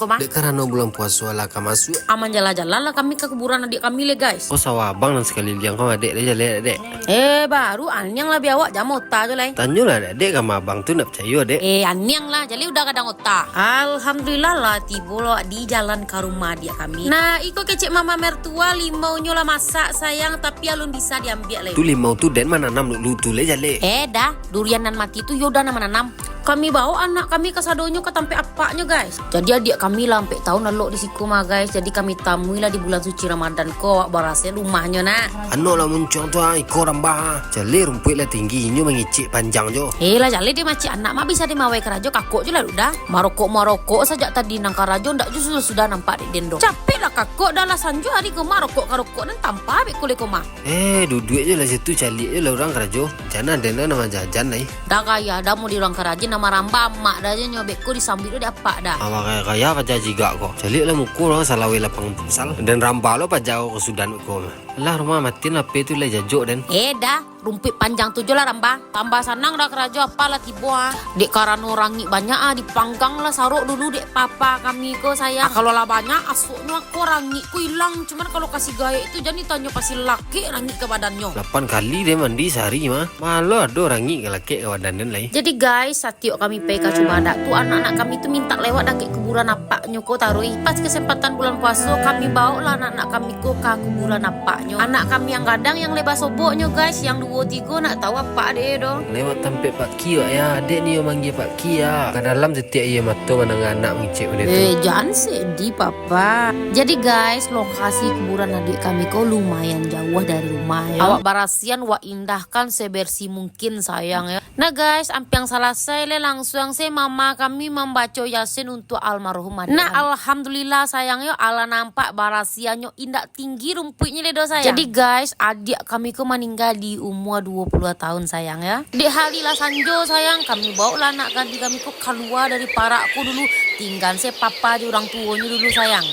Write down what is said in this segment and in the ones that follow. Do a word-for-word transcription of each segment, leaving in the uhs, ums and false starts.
ko mah. Dek karano bulan puaso lah ka masuak. Aman jalan-jalan lah kami ka kuburan adiak kami le, guys. Ko sawah abang nan sakaliliang ko, adek, dek jaleh, dek. Eh, baru aniang lah biawak jam ota jo lai. Tanyolah dek, dek, kama abang tu nak picayo, dek. Eh, aniang lah, jaleh udah gadang ota. Alhamdulillah lah, tibo lo di jalan ka rumah adiak kami. Nah, iko kecek mama mertua, limaunyo lah masak, sayang, tapi alun bisa diambiak lai. Tu limau tu den mananam dulu tu le, jaleh. Eh, dah, durian nan mati tu yo udah nan mananam. Kami baok anak kami kasadonyo ka tampek apaknyo, guys. Jadi adiak kami lah ampek tahun lalok di siko mah, guys. Jadi kami tamui lah di bulan suci Ramadan ko, awak barasiahan rumahnyo nah. Anok lah muncuang tu, ah, iko rambah, ah. Jaleh rumpuik lah tinggi, inyo mangecek panjang jo. Eh lah, jaleh dek macik anak mah bisa dek mawai karajo, kakok jo lah dek dah. Marokok-marokok sajak tadi nan karajo, ndak jo sudah-sudah nampak dek den doh. Capek lah kakok, dah lah sanjo ari ko marokok-karokok nan tampa abek ko le ko mah. Eh, duduak jo lah situ, caliak jo lah urang karajo. Jan den lah nan majajan lai. Dah gaya dah mau di urang karajo, nan marambah amak dah jo nyo, beko disambuik tu dek apak dah. Awak kaya-kaya paja jigak ko. Caliak lah muko urang salawai lapang futsal. Den rambah lo paja ko sudan ko mah. Lah rumah matin H P tu lah jajok den. Eh dah, rumpuik panjang tu jo lah rambah. Tambah sanang dah karajo apa lah tibo ah. Dek karano rangik banyak ah, dipanggang lah sarok dulu dek papa kami ko sayang. Ah, kalau lah banyak, asoknyo ko rangik ko ilang. Cuman kalau kasih gaek tu jan ditanyo pasti lakek rangik ka badannyo. Lapan kali den mandi sahari mah. Malo ado rangik ka lakek ka badan den lai. Jadi guys, satiok kami pai ka Cubadak tu, anak-anak kami tu mintak lewat dakek kuburan apaknyo ko taruih. Pas kesempatan bulan puaso, kami baok lah anak-anak kami ko ka kuburan apaknyo. Anak kami yang gadang yang lai basoboknyo guys, yang duo tigo nak tahu apak dek doh. Lewat tampek Pak Ki, wak ya, adek ni yo manggia Pak Ki ya. Ka dalam setiap iyo mato mandanga anak mangecek model tu. Eh, jan sedih papa. Jadi guys, lokasi kuburan adiak kami ko lumayan jauah dari rumah ya. Awak barasian, wak indahkan sebersih mungkin sayang ya. Nah guys, ampiang salasai le, langsuang se mama kami mambaco Yasin untuak almarhum adiak kami. Nah, alhamdulillah sayang yo, alah nampak barasiannyo, indak tinggi rumpuiknyo le doh sayang. Jadi guys, adiak kami ko maningga di umua duo puluah tahun sayang ya. Dek hari lah sanjo sayang, kami baok lah anak gadih kami ko kalua dari parak ko dulu, tinggan se papa jo urang tuonyo dulu sayang.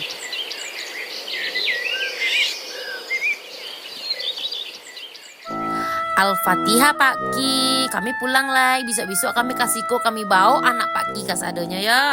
Al-Fatihah, Pak Ki. Kami pulang lai. Bisuak-bisuak kami ka siko, kami baok anak Pak Ki kasadonyo, yo.